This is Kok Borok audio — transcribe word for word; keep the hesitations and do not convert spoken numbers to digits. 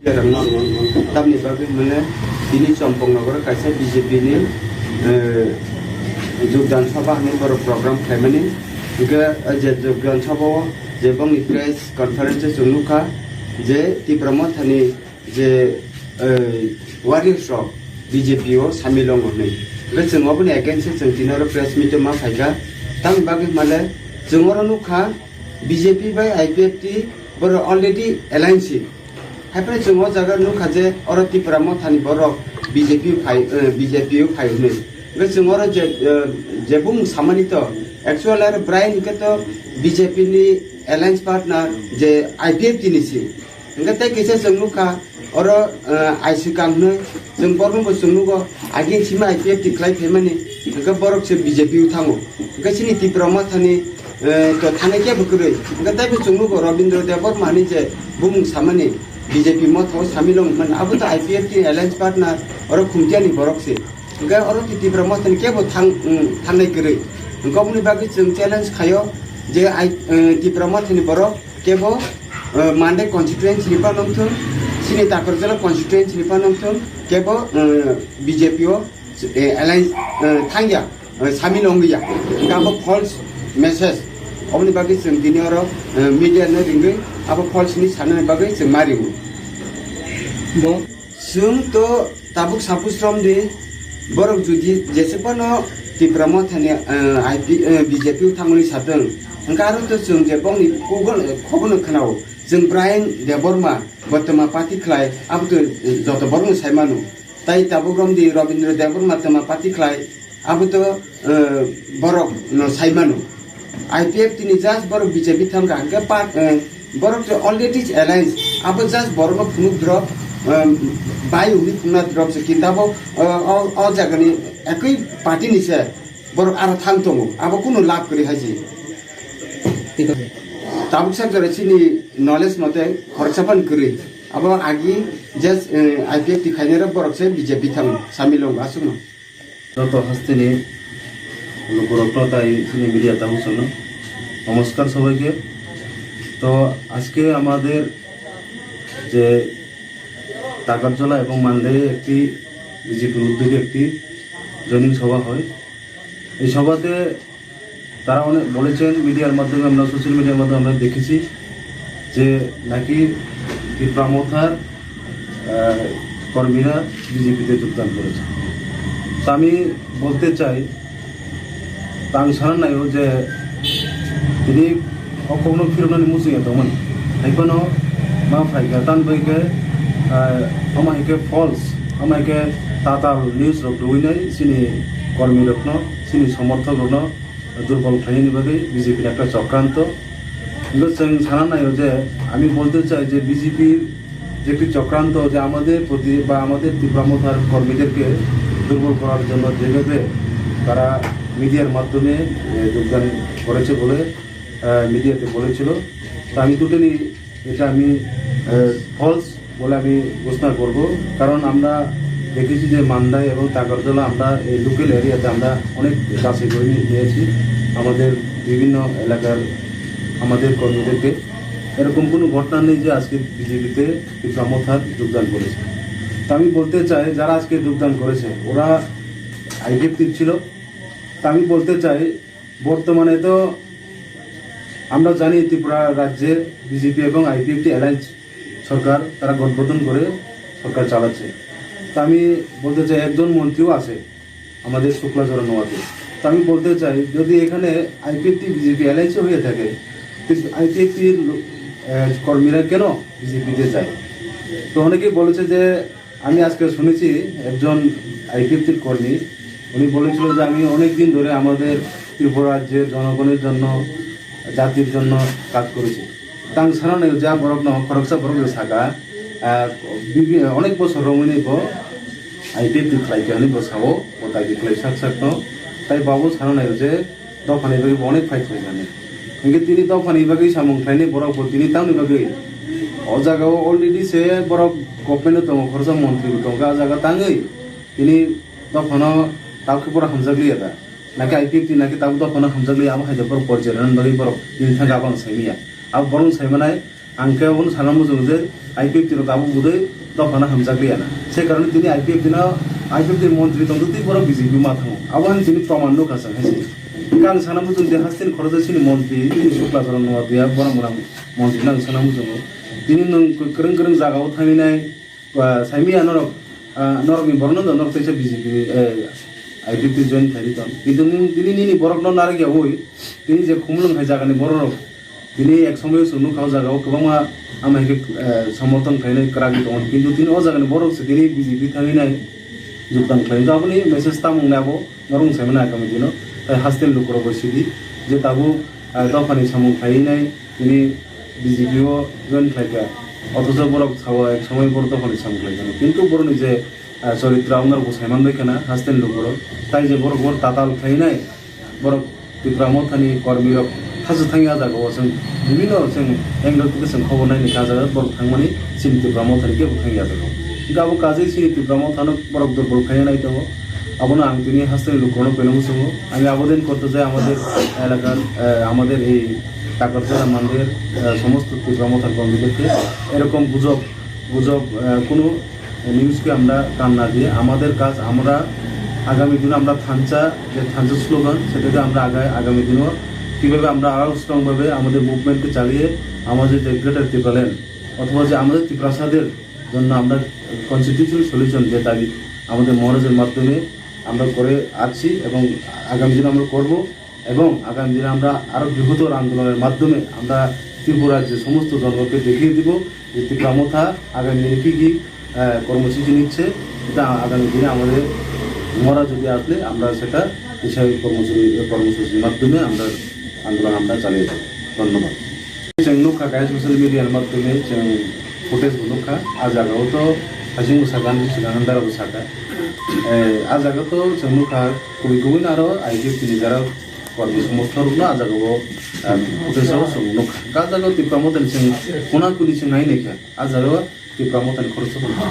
Tamni bagwi mane tini Champaknagar kaisa B J P ni, eh, Jogdan Sabha hinwi borok program khlaimani. Hwnkhe, eh, je Jogdan Sabha o je bongni press conference o chwng nukha je Tipra Mothani je, eh, warriors rok B J P o samil wngo hinwi. Hwnkhe chwng oboni against o chwng tini oro press meet o ma phaikha. Tamni bagwi mane chwng oro nukha B J P bai I P F T borok already alliance. Haiphano chwng o jaga nukha je oro Tipra Mothani borok B J P phai, eh, B J P o phai hwnwi. Hwnkhe chwng oro je, eh, je bumung samani to, actual aro Brian hwnkhe to B J P ni alliance partner je I P F T ni si. Hwnkhe tei kisa chwng nukha oro, eh, I C kang hwnwi chwng borokno bo chwng nugo. Agin sima I P F T khlai phaimani, hwnkhe borok se B J P o thango. Hwnkhe chini Tipra Mothani, eh, to thanai kebo kwrwi. Hwnkhe taibo chwng nugo Rabindra Debbarma hinwi je bumung samani B J P Motha o samil wng mani. Abo to I P F T alliance partner, oro Khumtiani borok se. Hwnkhe oro Tipra Mothani kebo thang, mm, thangnai kwrwi. Hwnkhe oboni bagwi chwng challenge khaio je I, eh, Tipra Mothani borok kebo, eh, Mandai constituency ni phano wngthung, chini Takarjala constituency ni phano wngthung, kebo, eh, B J P o, eh, alliance, eh, thangya, eh, samil wngya. Hwnkhe abo false message. Oboni bagwi chwng tini oro, eh, media no ringwi abo false ni sanani bagwi chwng ma ringo. Bo Chwng to tabuk sapus romdi, borok jodi jese phano Tipra Mothani, eh, I P, eh, B J P o thangmani satwng, hwnkhe aro to chwng je bongni kugol, eh, khobono khwnao. Chwng Brian Debbarma bo twma party khlai, abo to, eh, joto borokno sai mano. Tai tabuk romdi Rabindra Debbarma twma party khlai, abo to, eh, borok no sai mano. I P F T ni just borok B J P thangkha, hwnkhe pa-, eh, borok to already alliance, abo just borok no phunuk drop, eh, bai hwnwi phunukna drop se, kintu abo, eh, o, o jaga ni ekoi party ni se borok aro thang tongo, abo kunu lab kwrwi hai se. Tabuk sak jora chini knowledge mote khoroksa phano kwrwi, abo agi just, eh, I P F T khainai rok borok se B J P thang samil wng aswkno. যত হস্তিনী লোকরত্ন তাই তিনি মিডিয়া তাবু শুনুন। নমস্কার সবাইকে। তো আজকে আমাদের যে টাকারজলা এবং মান্দাইয়ে একটি বিজেপির উদ্যোগে একটি জয়নিং সভা হয়। এই সভাতে তারা অনেক বলেছেন, মিডিয়ার মাধ্যমে, আমরা সোশ্যাল মিডিয়ার মাধ্যমে আমরা দেখেছি যে নাকি ত্রিপুরা মথার, আহ, কর্মীরা বিজেপিতে যোগদান করেছে। তো আমি বলতে চাই, tang sana naio je tini o kokno phiroknani muchung ya tongmani. Hai phano ma phaikha, tan bai khe, ah, ama hai khe false, ama hai khe tatal news rok rwinai chini kormi rokno, chini somorthok rokno durbol khlainani bagwi B J P ni ekta chokranto. Hingke chwng sana naio je, ami bolte chai je B J P যে একটি চক্রান্ত যে আমাদের প্রতি বা আমাদের ত্রিপুরা মথার কর্মীদেরকে দুর্বল করার জন্য যেভাবে তারা মিডিয়ার মাধ্যমে, এ, যোগদান করেছে বলে, আহ, মিডিয়াতে বলেছিল। তো আমি টোটালি এটা আমি, আহ, ফলস বলে আমি ঘোষণা করব, কারণ আমরা দেখেছি যে মান্দাই এবং তাগরতলা আমরা এই লোকাল এরিয়াতে আমরা অনেক যাচাই করে নিয়ে-, নিয়েছি। আমাদের বিভিন্ন এলাকার আমাদের কর্মীদেরকে এরকম কোনো ঘটনা নেই যে আজকে বিজেপিতে ত্রিপুরা মথার যোগদান করেছে। তো আমি বলতে চাই, যারা আজকে যোগদান করেছে, ওরা আইপিএফটি ছিল। তো আমি বলতে চাই, বর্তমানে তো আমরা জানি ত্রিপুরা রাজ্যে বিজেপি এবং আইপিএফটি অ্যালায়েন্স সরকার, তারা গঠবন্ধন করে সরকার চালাচ্ছে। তো আমি বলতে চাই, একজন মন্ত্রীও আছে আমাদের শুক্লাচরণ নোয়াতে। তো আমি বলতে চাই, যদি এখানে আইপিএফটি বিজেপি অ্যালায়েন্সে হয়ে থাকে, কিন্তু আইপিএফটির লো-, আহ, কর্মীরা কেন বিজেপিতে যায়? তো অনেকেই বলেছে যে, আমি আজকে শুনেছি একজন আইপিএফটির কর্মী, উনি বলেছিল যে, "আমি অনেক দিন ধরে আমাদের ত্রিপুরা রাজ্যের জনগণের জন্য, জাতির জন্য কাজ করেছি।" Tang sana naio ja borok no khoroksa borok no saka, ah, bibi-, onek bosor romwi ni bo IPFT khlai khe ani bo sao, bo dabi khlai sak sak no. Tai bo sana naio je dophani bagwi bo onek fight khlai mani. Hinkhe tini dophani bagwi samung khlainai borok bo tini tamni bagwi o jaga o already se borok government o tongo, khoroksa montri bo tongo, a jaga tangwi tini dophano tabuk khe borok hamjakliya da. Nakhe IPFT nakhe tabuk dophano hamjakliya, abo hai da borok porjai rwnani bagwi borok tini thangkhe abo ang saimanya. Abo borok sai manai Ang khe obono sana muchungo je I P F T rok tabuk budui dophano hamjakliya na. Se karone tini I P F T no, I P F T ni montri tongtwi twi borok B J P ma thango. Abo hani tini proman nukha chwng hai se. Hingkhe ang sana muchungo je hasteni khoroksa chini montri, chini Shukla Charan Noatia, borok mwnang montri no ang sana muchungo. Tini nwng kwrwng kwrwng jagao thangwi nai, Ba, saimiya norok, ah, norokni borokno do norok teisa B J P, eh, I P F T join khairi tong. Kintu nini, nini, nini borokno narwk yaui, tini je khumulwng hai jagani borok rok, tini ek somoyo chwng nukha o jagao kwbangma ama hai khe, eh, somorthon khlainai kwrak tongo. Kintu tini o jagani borok se tini B J P thangwi nai jogdan khlai. Aboni message tamung nai abo. Norok wng saimano agami dino, tai hasteni lukurok bai sidi je tabuk, ah, dophani samung khlaiwi nai tini B J P o join khlaikha, othocho borok sao ek somoi borok dophani samung khlaikha, kintu borokni je, ah, choritro abo norok bo saiman bai khana hasteni lukurok, tai je borok bo tatal khlaiwi nai borok Tipra Mothani kormirok thasu thangya jagao chwng bibhinno chwng angle twi chwng khobor naini kha jaga borok thangmani chini Tipra Mothani kebo thangya jagao. Hingkhe abo kajai chini Tipra Mothano borok durbol khaina nai tongo. Abono ang tini hasteni lukurokno belai muchungo. Ani abo din korte jai amader elakar, eh, amader ei Takarjala mandir, eh, somosto Tipra Motha kongresokke erokom gujok, gujok, eh, kunu news ke amra kan na diye. Amader kaj amra agami dino amra thansa, je thansa slogan, setake amra aga-, agami dino kibabe amra aro strong babe amader movement ke chaliye, amader je Greater Tipraland othoba je amader Tiprasader jonno amra constitutional solution je dabi amader Maharajor maddhome amra kore aschi ebong agami dino amra korbo ebong agami dino amra aro brihottor andoloner maddhome amra Tripura rajyo somosto jonogonnke dekhiye dibo je Tipra Motha agami dine ki ki, eh, kormosuchi nichche, eta agami dine amader Maharaj jodi asle amra seta kisa kormosuchi, kormosuchir maddhome amra andolon amra chaliye jabo. Dhonnobad. Chwng nukha kaisa social media ni maddhome chwng footage bo nukha. A jagao to hasing bo saka, ani swkang dara bo saka. Eh, a jaga to chwng nukha kubui kubui no aro I P F T ni jara kormi somorthok rokno a jagao, ah, footage o chwng nukha. A jagao Tipra Mothani chwng khuna kuni chwng nai naikha. A jagao Tipra Mothani khoroksa bo nukha.